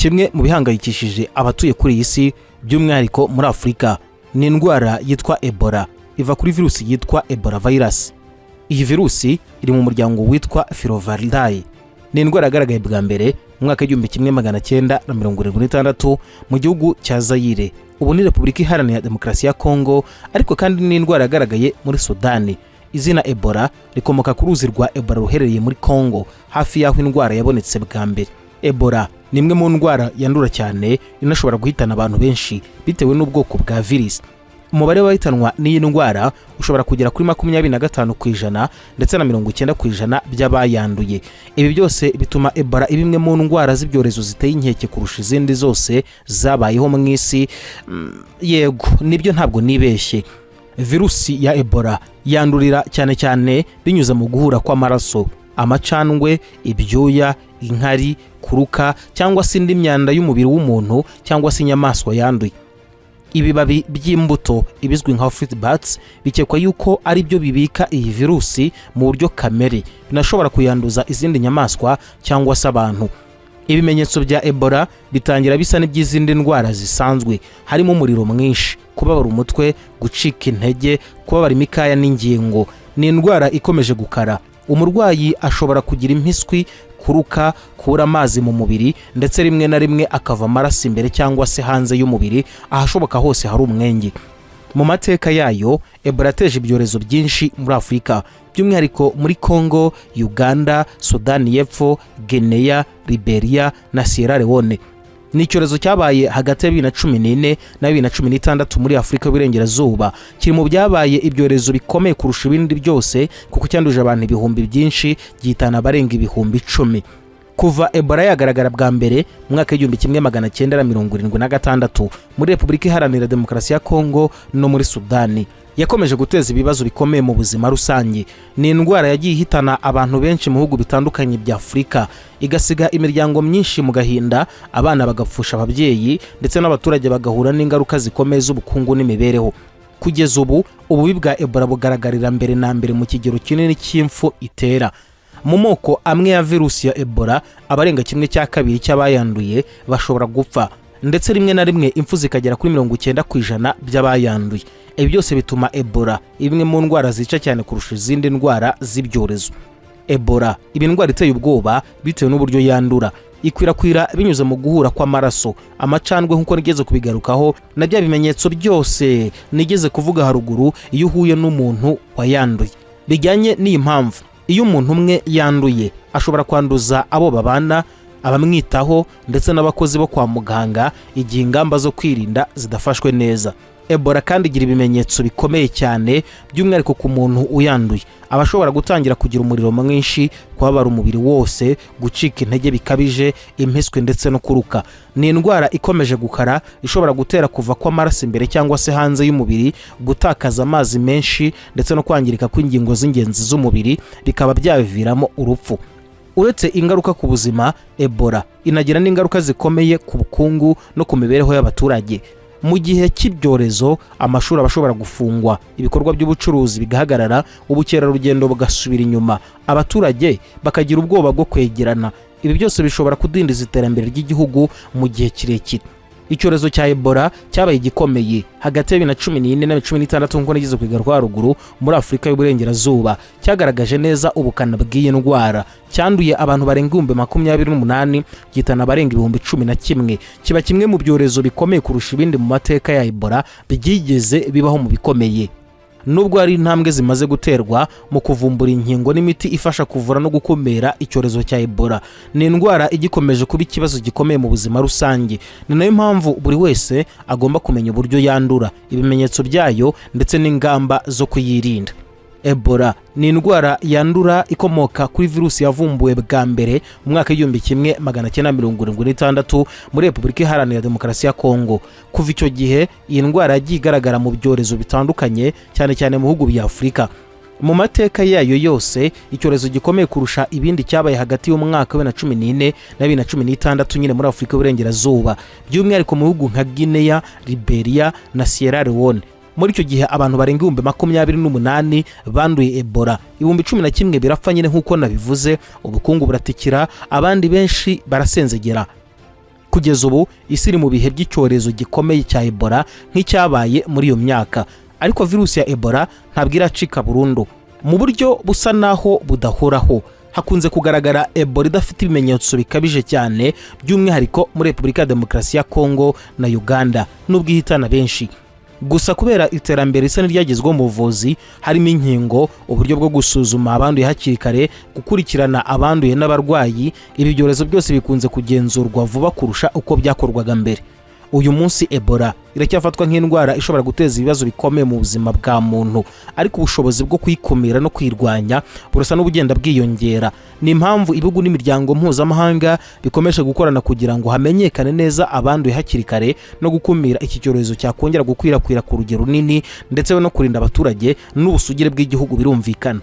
Kimwe mu bihangayikishije abatuye kuri iyi si, by'umwihariko muri Afurika, ni indwara yitwa Ebola iva kuri virusi yitwa Ebola virus. Iyi virusi iri mu muryango witwa Filoviridae. Ni indwara yagaragaye bwa mbere mu mwaka w'1976 mu gihugu cya Zayire, ubu ni Repubulika Iharanira Demokarasi ya Kongo, ariko kandi ni indwara yagaragaye muri Sudani. Izina Ebola rikomoka ku ruzi rwa Ebola ruherereye muri Kongo, hafi y'aho indwara yabonetse bwa mbere. Ebola ni imwe mu ndwara yandura cyane, inashobora guhitana abantu benshi bitewe n'ubwoko bwa virisi. Umubare w'abahitanwa n'iyi ndwara ushobora kugera kuri 25% ndetse na 90% by'abayanduye. Ibi byose bituma Ebola iba imwe mu ndwara z'ibyorezo ziteye inkeke kurusha izindi zose zabayeho mu isi. Yego, nibyo, ntabwo nibeshye. Virusi ya Ebola yandurira cyane cyane binyuze mu guhura kw'amaraso, amacandwe, ibyuya, inkari, kuruka cyangwa se indi myanda y'umubiri w'umuntu cyangwa se inyamaswa yanduye. Ibibabi by'imbuto, ibizwi nka fruit bats, bikekwa yuko ari byo bibika iyi virusi mu buryo kamere, binashobora kuyanduza izindi nyamaswa cyangwa se abantu. Ibimenyetso bya Ebola bitangira bisa n'iby'izindi ndwara zisanzwe, harimo umuriro mwinshi, kubabara umutwe, gucika intege, kubabara imikaya n'ingingo. Ni indwara ikomeje gukara. Umurwayi ashobora kugira impiswi, kuruka, kubura amazi mu mubiri, ndetse rimwe na rimwe akava amaraso imbere cyangwa se hanze y'umubiri, ahashoboka hose hari umwenge. Mu mateka yayo, Ebola yateje ibyorezo byinshi muri Afurika, by'umwihariko muri Congo, Uganda, Sudani y'Epfo, Guinea, Liberia na Sierra Leone. Ni icyorezo cyabaye hagati ya 2014 na 2016 muri Afurika y'Uburengerazuba. Kiri mu byabaye ibyorezo bikomeye kurusha ibindi byose, kuko cyanduje abantu ibihumbi byinshi, gihitana abarenga 10,000. Kuva Ebola yagaragara bwa mbere mu mwaka w'1976 muri Repubulika Iharanira Demokarasi ya Kongo no muri Sudani, yakomeje guteza ibibazo bikomeye mu buzima rusange. Ni indwara yagiye ihitana abantu benshi mu bihugu bitandukanye bya Afurika, igasiga imiryango myinshi mu gahinda, abana bagapfusha ababyeyi, ndetse n'abaturage bagahura n'ingaruka zikomeye z'ubukungu n'imibereho. Kugeza ubu, ububi bwa Ebola bugaragarira mbere na mbere mu kigero kinini cy'impfu itera. Mu moko amwe ya virusi ya Ebola, abarenga kimwe cya kabiri cy'abayanduye bashobora gupfa, ndetse rimwe na rimwe impfu zikagera kuri 90% by'abayanduye. Ibi byose bituma Ebola imwe mu ndwara zica cyane kurusha izindi ndwara z'ibyorezo. Ebola iba indwara iteye ubwoba bitewe n'uburyo yandura. Ikwirakwira binyuze mu guhura kw'amaraso, amacandwe, nk'uko nigeze kubigarukaho, na bya bimenyetso byose nigeze kuvuga haruguru iyo uhuye n'umuntu wayanduye. Bijyanye n'iyi mpamvu, iyo umuntu umwe yanduye, ashobora kwanduza abo babana, abamwitaho, ndetse n'abakozi bo kwa muganga, igihe ingamba zo kwirinda zidafashwe neza. Ebola kandi igira ibimenyetso bikomeye cyane, by'umwihariko ku muntu uyanduye. Aba ashobora gutangira kugira umuriro mwinshi, kubabara umubiri wose, gucika intege bikabije, impiswi ndetse no kuruka. Ni indwara ikomeje gukara, ishobora gutera kuva kw'amaraso imbere cyangwa se hanze y'umubiri, gutakaza amazi menshi, ndetse no kwangirika kw'ingingo z'ingenzi z'umubiri, bikaba byabiviramo urupfu. Uretse ingaruka ku buzima, Ebola inagira n'ingaruka zikomeye ku bukungu no ku mibereho y'abaturage. Mu gihe cy'ibyorezo, amashuri aba ashobora gufungwa, ibikorwa by'ubucuruzi bigahagarara, ubukerarugendo bugasubira inyuma, abaturage bakagira ubwoba bwo kwegerana. Ibi byose bishobora kudindiza iterambere ry'igihugu mu gihe kirekire. Icyorezo cya Ebola cyabaye igikomeye hagati ya 2014 na 2016, nk'uko nigeze kubigaruka haruguru, muri Afurika y'Uburengerazuba. Cyagaragaje neza ubukana bw'iyi ndwara. Cyanduye abantu barenga 28,000, gihitana abarenga 11,000, kiba kimwe mu byorezo bikomeye kurusha ibindi mu mateka ya Ebola byigeze bibaho mu bikomeye. Nubwo hari intambwe zimaze guterwa mu kuvumbura inkingo n'imiti ifasha kuvura no gukumira icyorezo cya Ebola, ni indwara igikomeje kuba ikibazo gikomeye mu buzima rusange. Ni nayo mpamvu buri wese agomba kumenya uburyo yandura, ibimenyetso byayo, ndetse n'ingamba zo kuyirinda. Ebola ni indwara yandura ikomoka kuri virusi yavumbuwe bwa mbere mu mwaka w'1976 muri Repubulika Iharanira Demokarasi ya Kongo. Kuva icyo gihe, iyi ndwara yagiye igaragara mu byorezo bitandukanye, cyane cyane mu bihugu bya Afurika. Mu mateka yayo yose, icyorezo gikomeye kurusha ibindi cyabaye hagati y'umwaka wa 2014 na 2016 nyine muri Afurika y'Uburengerazuba, by'umwihariko mu bihugu nka Guinea, Liberia na Sierra Leone. Muri icyo gihe, abantu barenga 28,000 banduye Ebola, 11,000 birapfa nyine nk'uko nabivuze, ubukungu buratikira, abandi benshi barasenzegera. Kugeza ubu isi iri mu bihe by'icyorezo gikomeye cya Ebola nk'icyabaye muri iyo myaka, ariko virusi ya Ebola ntabwo iracika burundu. Mu buryo busa naho budahoraho, hakunze kugaragara Ebola idafite ibimenyetso bikabije cyane, by'umwihariko muri Repubulika ya Demokarasi ya Kongo na Uganda, nubwo ihitana benshi. Gusa kubera iterambere risa n'iryagezweho mu buvuzi, harimo inkingo, uburyo bwo gusuzuma abanduye hakiri kare, gukurikirana abanduye n'abarwayi, ibi byorezo byose bikunze kugenzurwa vuba kurusha uko byakorwaga mbere. Uyu munsi Ebola iracyafatwa nk'indwara ishobora guteza ibibazo bikomeye mu buzima bwa muntu, ariko ubushobozi bwo kuyikumira no kuyirwanya burasa n'ubugenda bwiyongera. Ni impamvu ibihugu n'imiryango mpuzamahanga bikomeje gukorana kugira ngo hamenyekane neza abanduye hakiri kare no gukumira iki cyorezo cyakongera gukwirakwira ku rugero runini, ndetse no kurinda abaturage n'ubusugire bw'igihugu. Birumvikana.